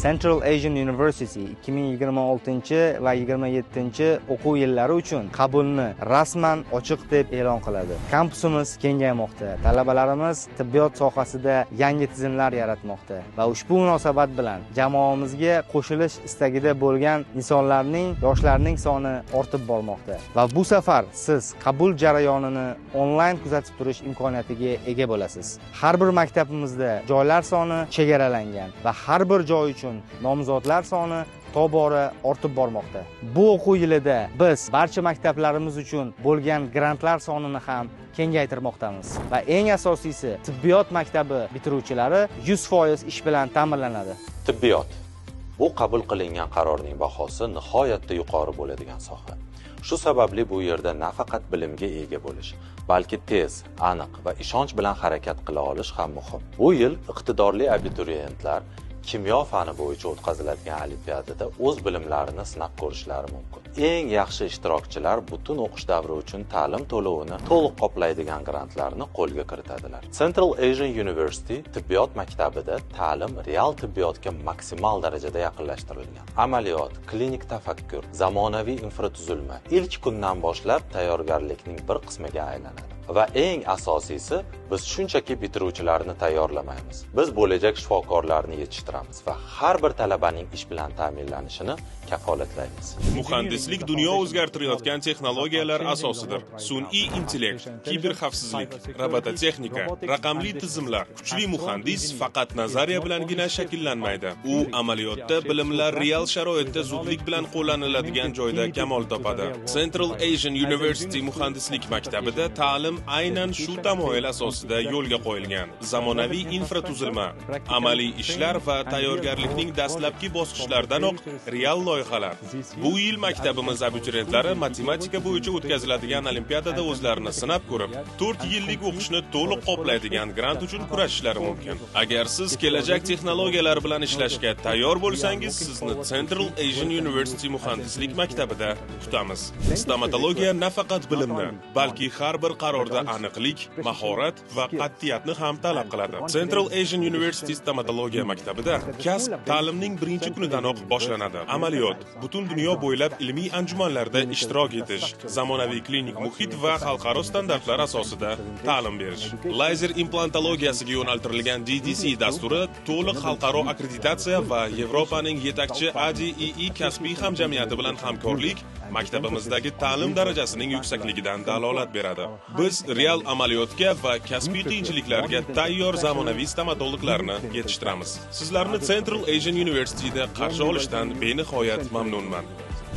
Central Asian University 2026 va 27 o'quv yillari uchun qabulni rasman ochiq deb e'lon qiladi. Kampusimiz kengaymoqda. Talabalarimiz tibbiyot sohasida yangi tizimlar yaratmoqda va ushbu munosabat bilan jamoamizga qo'shilish istagida bo'lgan insonlarning, yoshlarning soni ortib bormoqda. Va bu safar siz qabul jarayonini onlayn kuzatib turish imkoniyatiga ega bo'lasiz. Har bir maktabimizda joylar soni chegaralangan va har bir joy uchun nomzodlar soni tobora ortib bormoqda. Bu o'quv yilida biz barcha maktablarimiz uchun bo'lgan grantlar sonini ham kengaytirmoqdamiz va eng asosiysi, tibbiyot maktabi bitiruvchilari 100% ish bilan ta'minlanadi. Tibbiyot. Bu qabul qilingan qarorning bahosi nihoyatda yuqori bo'ladigan soha. Shu sababli bu yerda nafaqat bilimga ega bo'lish, balki tez, aniq va ishonch bilan harakat qila olish ham muhim. Bu yil iqtidorli abituriyentlar kimyo fani bo'yicha o'tkaziladigan olimpiadada o'z bilimlarini sinab ko'rishlari mumkin. Eng yaxshi ishtirokchilar butun o'qish davri uchun ta'lim to'lovini to'liq qoplaydigan grantlarni qo'lga kiritadilar. Central Asian University tibbiyot maktabida ta'lim real tibbiyotga maksimal darajada yaqinlashtirilgan. Amaliyot, klinik tafakkur, zamonaviy infratuzilma ilk kundan boshlab tayyorgarlikning bir qismiga aylanadi. Va eng asosiysi, biz shunchaki bitiruvchilarni tayyorlamaymiz. Biz bo'lajak shifokorlarni yetishtiramiz va har bir talabaning ish bilan ta'minlanishini kafolatlaymiz. Muhandislik dunyo o'zgartirayotgan texnologiyalar asosidir. Sun'iy intellekt, kiberxavfsizlik, robototexnika, raqamli tizimlar. Kuchli muhandis faqat nazariya bilangina shakllanmaydi. U amaliyotda, bilimlar real sharoitda zudlik bilan qo'llaniladigan joyda kamol topadi. Central Asian University muhandislik maktabida ta'lim aynan shu tamoyil asosida yo'lga qo'yilgan. Zamonaviy infratuzilma, amaliy ishlar va tayyorgarlikning dastlabki bosqichlaridanoq real loyihalar. Bu yil maktabimiz abituriyentlari matematika bo'yicha o'tkaziladigan olimpiadada o'zlarini sinab ko'rib, 4 yillik o'qishni to'liq qoplaydigan grant uchun kurashishlari mumkin. Agar siz kelajak texnologiyalari bilan ishlashga tayyor bo'lsangiz, sizni Central Asian University muhandislik maktabida kutamiz. Stomatologiya nafaqat bilimni, balki har bir qarorda aniqlik, mahorat va qat'iyatni ham talab qiladi. Central Asian University stomatologiya maktabida kasb ta'limning birinchi kunidanoq boshlanadi. Amaliyot, butun dunyo bo'ylab ilmiy anjumanlarda ishtirok etish, zamonaviy klinik muhit va xalqaro standartlar asosida ta'lim berish. Lazer implantologiyasiga yo'naltirilgan DDC dasturi to'liq xalqaro akkreditatsiya va Yevropaning yetakchi ADEE kasbiy hamjamiyati bilan hamkorlik maktabimizdagi ta'lim darajasining yuksakligidan dalolat beradi. Biz real amaliyotga va kasbiy qiyinchiliklarga tayyor zamonaviy stomatologlarni yetishtiramiz. Sizlarni Central Asian Universityda qarshi olishdan benihoyat mamnunman.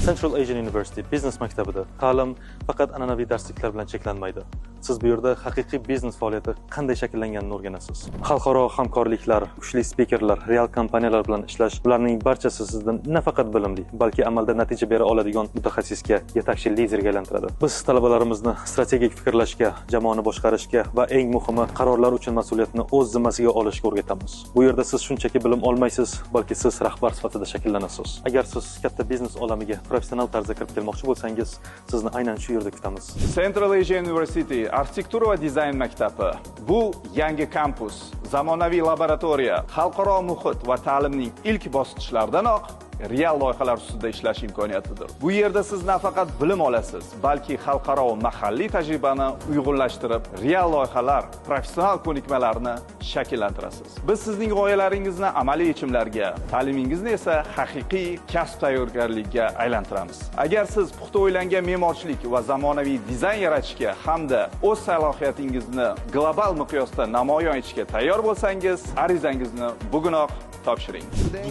Central Asian University biznes maktabida ta'lim faqat an'anaviy darsliklar bilan cheklanmaydi. Siz bu yerda haqiqiy biznes faoliyati qanday shakllanganini o'rganasiz. Xalqaro hamkorliklar, kuchli spikerlar, real kompaniyalar bilan ishlash, bularning barchasi sizni nafaqat bilimli, balki amalda natija bera oladigan mutaxassisga, yetakchi liderga aylantiradi. Biz talabalarimizni strategik fikrlashga, jamoani boshqarishga va eng muhimi, qarorlar uchun mas'uliyatni o'z zimmasiga olishga o'rgatamiz. Bu yerda siz shunchaki bilim olmaysiz, balki siz rahbar sifatida shakllanasiz. Agar siz katta biznes olamiga professional tarzda kirib kelmoqchi bo'lsangiz, sizni aynan shu yerda kutamiz. Central Asia University arxitektura va dizayn maktabi. Bu yangi kampus, zamonaviy laboratoriya, xalqaro muhit va ta'limning ilk bosqichlaridanoq real loyihalar ustida ishlash imkoniyatidir. Bu yerda siz nafaqat bilim olasiz, balki xalqaro va mahalliy tajribani uyg'unlashtirib, real loyihalar, professional ko'nikmalarni shakllantirasiz. Biz sizning g'oyalaringizni amaliy yechimlarga, ta'limingizni esa haqiqiy kasb tayyorgarligiga aylantiramiz. Agar siz puxta o'ylangan me'morchilik va zamonaviy dizayn yaratishga hamda o'z salohiyatingizni global miqyosda namoyon etishga tayyor bo'lsangiz, arizangizni bugunoq topshiring.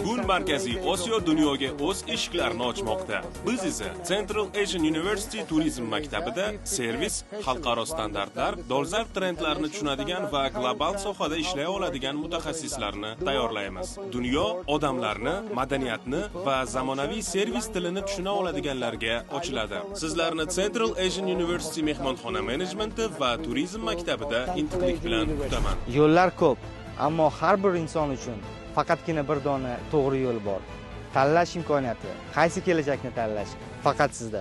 Bugun Markaziy Osiyo dunyoga o'z eshiklarini ochmoqda. Biz esa Central Asian University Turizm maktabida servis, xalqaro standartlar, dolzarb trendlarni tushunadigan va global sohada ishlay oladigan mutaxassislarni tayyorlaymiz. Dunyo odamlarni, madaniyatni va zamonaviy servis tilini tushuna oladiganlarga ochiladi. Sizlarni Central Asian University mehmonxona menejmenti va turizm maktabida intiqlik bilan kutaman. Yo'llar ko'p, ammo har bir inson uchun faqatgina bir dona to'g'ri yo'l bor. Tanlash imkoniyati, qaysi kelajakni tanlash faqat sizda.